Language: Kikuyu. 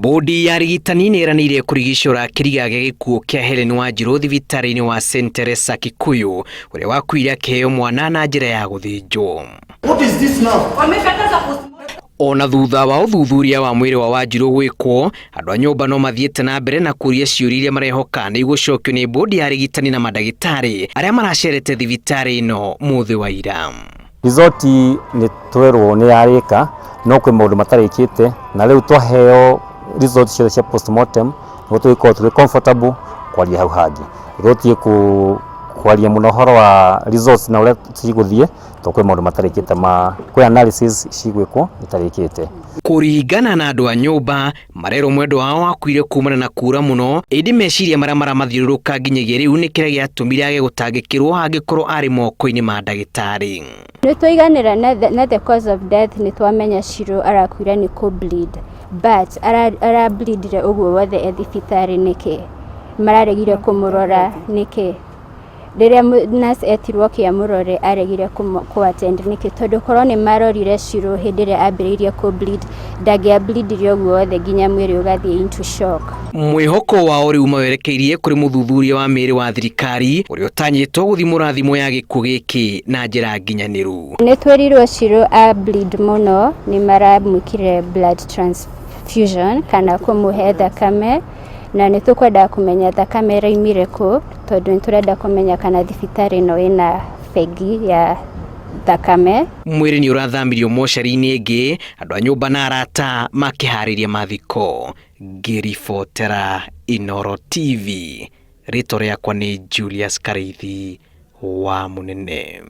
Bodi ya arigitani nĩ ĩranĩire kũrigicũra kĩriga gĩa gĩkuũ kĩa Helen Wanjiru thibitarĩ-inĩ wa St Teresa Kikuyu, ũrĩa wakuire akĩheo mwana na njĩra ya gũthĩnjwo. What is this now? Ona thutha wa ũthuthuria wa mwĩrĩ wa Wanjiru gwĩkwo, andũ a nyũmba no mathiĩte na mbere na kũria ciũria iria marehoka nĩ igũcokio nĩ bodi ya arigitani na mandagĩtarĩ arĩa maracerete thibitarĩ ĩno mũthĩ wa ira. Result nĩ twerwo nĩ yarĩka, no kwĩ maũndũ matarĩkĩte, na rĩu twaheo result ciothe cia postmortem nĩguo tũgĩkorwo tũrĩ comfortable kwaria hau hangĩ. Gũtirĩ kwaria mũno ũhoro wa results na ũrĩa cigũthiĩ, tondũ kwĩ maũndũ matarĩkĩte, ma kwĩ analysis cigwĩkwo itarĩkĩte. Kũringana na andũ a nyũmba, marerwo mwendwa wao wakuire kumana na kura mũno, ĩndĩ meciria marĩa maramathiũrũrũka nginyagia rĩu nĩ kĩrĩa gĩatũmire age gũtangĩkĩrwo angĩkorwo arĩ moko-inĩ ma ndagĩtarĩ. Nĩ twaiganĩra na the cause of death. Nĩ twamenya Shiro arakuire nĩ kũ bleed, but ara bleedire ũguo wothe e thibitarĩ nĩkĩ? Mararegire kũmũrora nĩkĩ? Rĩrĩa nurse etirwo kĩamũrore, aregire kũ attend nĩkĩ? Tondũ korwo nĩ marorire Shiro hĩndĩ ĩrĩa ambĩrĩirie kũ bleed, ndangĩa bleedire ũguo wothe nginya mwĩrĩ ũgathiĩ into shock. Mwĩhoko wao rĩu mawerekeirie kũrĩ mũthuthuria wa mĩĩrĩ wa thirikari, ũrĩa ũtanyĩtwo gũthimũra thimũ ya gĩkuũ gĩkĩ na njĩra nginyanĩru. Nĩ twĩrirwo Shiro a bleed mũno, nĩ maramwĩkire blood transfusion kana kũmũhe thakame, na nĩ tũkwendaga kũmenya thakame ĩraimire kũ, tondũ nĩ tũrenda kũmenya kana thibitarĩ ĩno ĩna bengi ya thakame. Mwĩrĩ nĩ ũrathamirio mocarĩ-inĩ ĩngĩ, andũ a nyũmba na arata makĩharĩria mathiko. Ngĩribotera Inooro TV, rĩtwa rĩakwa nĩ Julius Kariithi wa Mũnene.